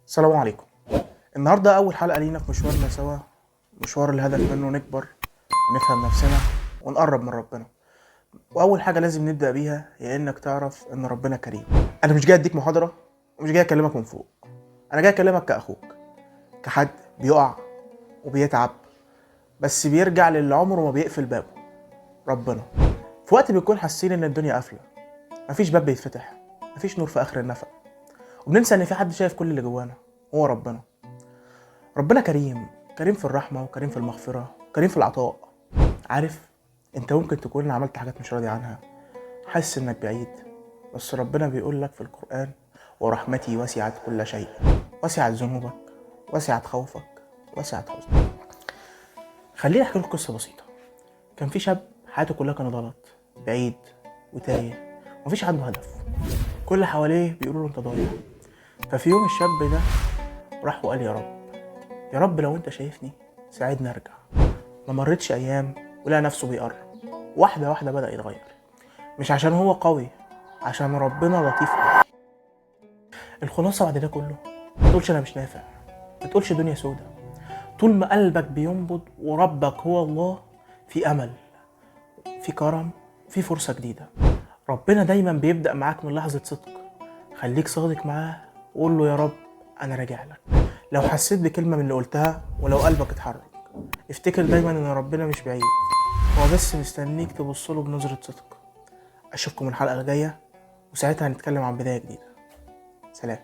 السلام عليكم. النهارده اول حلقة لينا في مشوارنا سوا، مشوار الهدف منه نكبر ونفهم نفسنا ونقرب من ربنا. واول حاجة لازم نبدا بيها هي انك تعرف ان ربنا كريم. انا مش جاي اديك محاضرة ومش جاي اكلمك من فوق، انا جاي اكلمك كاخوك، كحد بيقع وبيتعب بس بيرجع للي عمره ما بيقفل بابه، ربنا. في وقت بيكون حاسين ان الدنيا قافله، مفيش باب بيتفتح، مفيش نور في اخر النفق، وبننسى ان في حد شايف كل اللي جوانا، هو ربنا. ربنا كريم، كريم في الرحمة وكريم في المغفرة وكريم في العطاء. عارف انت ممكن تكون عملت حاجات مش راضي عنها، حاسس انك بعيد، بس ربنا بيقول لك في القرآن: ورحمتي وسعت كل شيء. وسعت ذنوبك، وسعت خوفك، وسعت حزنك. خليني احكي لكم قصة بسيطة. كان في شاب حياته كلها كانت غلط، بعيد وتايه ومفيش عنده هدف، كل اللي حواليه بيقولوا له انت ضايع. ففي يوم الشاب ده راح وقال: يا رب، يا رب لو انت شايفني ساعدني ارجع. ما مرتش ايام ولقى نفسه بيقرب، واحدة واحدة بدأ يتغير، مش عشان هو قوي، عشان ربنا لطيف قوي. الخلاصة بعد ده كله: ما تقولش انا مش نافع، ما تقولش دنيا سودة. طول ما قلبك بينبض وربك هو الله، في امل، في كرم، في فرصة جديدة. ربنا دايما بيبدأ معاك من لحظة صدق. خليك صادق معاه وقول له: يا رب انا راجع لك. لو حسيت بكلمة من اللي قلتها ولو قلبك اتحرك، افتكر دايما ان ربنا مش بعيد، هو بس مستنيك تبصله بنظرة صدق. اشوفكم الحلقة الجاية، وساعتها هنتكلم عن بداية جديدة. سلام.